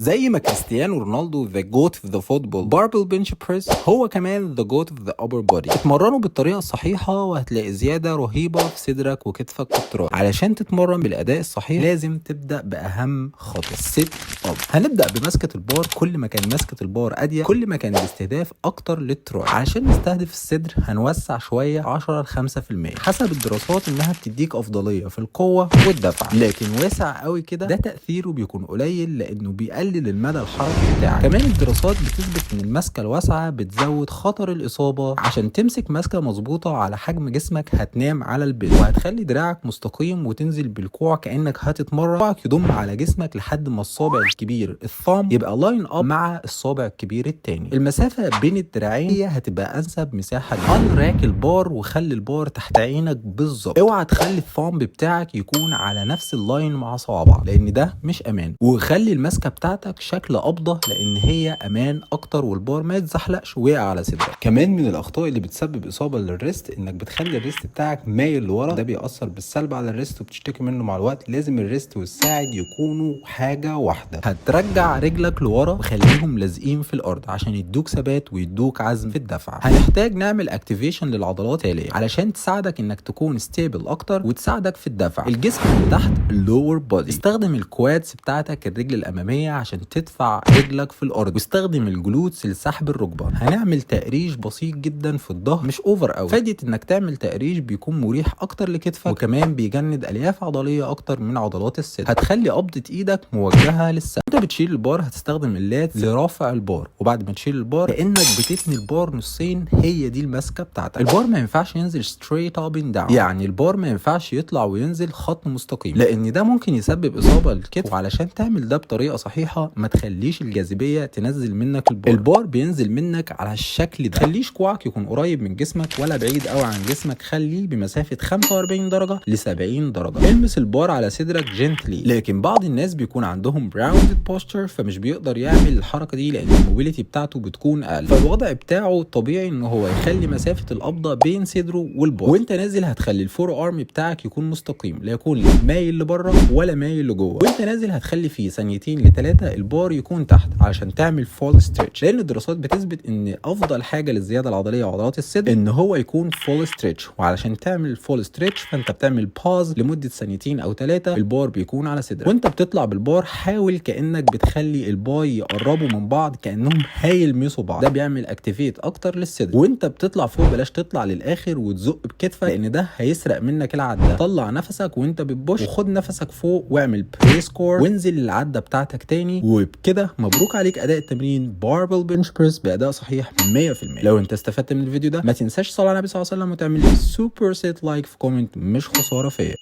زي ما كريستيانو رونالدو the GOAT of the football، barbell bench press هو كمان the GOAT of the upper body. اتمرنوا بالطريقة الصحيحة وهتلاقي زيادة رهيبة في صدرك وكتفك وال tri. علشان تتمرن بالاداء الصحيح لازم تبدا باهم خطوه، set up. هنبدا بمسكه البار. كل ما كان مسكه البار اضيق، كل ما كان الاستهداف اكتر لل tri. علشان نستهدف الصدر هنوسع شويه، 10 ل 5%، حسب الدراسات انها بتديك افضلية في القوة والدفع. لكن واسع قوي كده، ده تاثيره بيكون قليل لانه بيقلل المدى الحركي بتاعك. كمان الدراسات بتثبت ان المسكه الواسعة بتزود خطر الاصابه. عشان تمسك مسكه مظبوطة على حجم جسمك، هتنام على ال bed وهتخلي دراعك مستقيم وتنزل بالكوع كانك هتتمرن. كوعك يضم على جسمك لحد ما الصابع الكبير، ال thumb، يبقى line up مع الصابع الكبير التاني. المسافة بين الدراعين هي هتبقى انسب مساحة. unrack البار وخلي البار تحت عينك بالظبط. اوعى تخلي ال thumb بتاعك يكون على نفس ال line مع صوابعك لان ده مش امان. وخلي المسكه بتاعتك شكل قبضه لان هي امان اكتر والبار ما يتزحلقش ويقع على صدرك. كمان من الاخطاء اللي بتسبب اصابه لل wrist انك بتخلي ال wrist بتاعك مايل لورا. ده بيأثر بالسلب على ال wrist وبتشتكي منه مع الوقت. لازم ال wrist والساعد يكونوا حاجة واحده. هترجع رجلك لورا وخليهم لازقين في الارض عشان يدوك ثبات ويدوك عزم في الدفع. هنحتاج نعمل activation للعضلات التالية علشان تساعدك انك تكون stable اكتر وتساعدك في الدفع. الجسم من تحت، ال lower body، استخدم ال quads بتاعتك، الرجل الاماميه، عشان تدفع رجلك في الارض، واستخدم ال glutes لسحب الركبه. هنعمل تقريش بسيط جدا في الظهر، مش over قوي. فايده انك تعمل تقريش، بيكون مريح اكتر لكتفك وكمان بيجند الياف عضلية اكتر من عضلات الصدر. هتخلي قبضه ايدك موجهة للسقف. انت بتشيل البار هتستخدم ال lat لرفع البار، وبعد ما تشيل البار كانك بتتني البار نصين. هي دي المسكه بتاعتك. البار ما ينفعش ينزل straight up and down، يعني البار ما ينفعش يطلع وينزل خط مستقيم لان ده ممكن يسبب اصابه للكتف. وعلشان تعمل ده بطريقة صحيحه، ما تخليش الجاذبية تنزل منك البار. البار بينزل منك على الشكل ده. تخليش كوعك يكون قريب من جسمك ولا بعيد قوي عن جسمك، خليه بمسافه 45 درجه ل 70 درجه. المس البار على صدرك gently. لكن بعض الناس بيكون عندهم rounded posture، فمش بيقدر يعمل الحركة دي لان ال mobility بتاعته بتكون اقل، فالوضع بتاعه طبيعي ان هو يخلي مسافة القبضة بين صدره والبار. وانت نازل هتخلي ال forearm بتاعك يكون مستقيم، لا يكون مايل لبره ولا مايل لجوه. وانت نازل هتخلي فيه ثانيتين لثلاثة البار يكون تحت علشان تعمل full stretch، لان الدراسات بتثبت ان افضل حاجة للزياده العضلية وعضلات الصدر ان هو يكون full stretch. وعلشان تعمل full stretch فانت بتعمل pause لمدة ثانيتين او ثلاثه، البار بيكون على صدرك. وانت بتطلع بالبار حاول كانك بتخلي ال bi يقربوا من بعض، كانهم هيلمسوا بعض. ده بيعمل activate اكتر للصدر. وانت بتطلع فوق بلاش تطلع للاخر وتزق بكتفك لان ده هيسرق منك العده. طلع نفسك وانت بت push وخد نفسك فوق واعمل brace core وانزل العدة بتاعتك تاني. وبكده مبروك عليك اداء التمرين barbell bench press باداء صحيح 100%. لو انت استفدت من الفيديو ده ما تنساش تصلي على النبي صلى الله عليه وسلم وتعمل لي super set like في comment، مش خسارة فيا.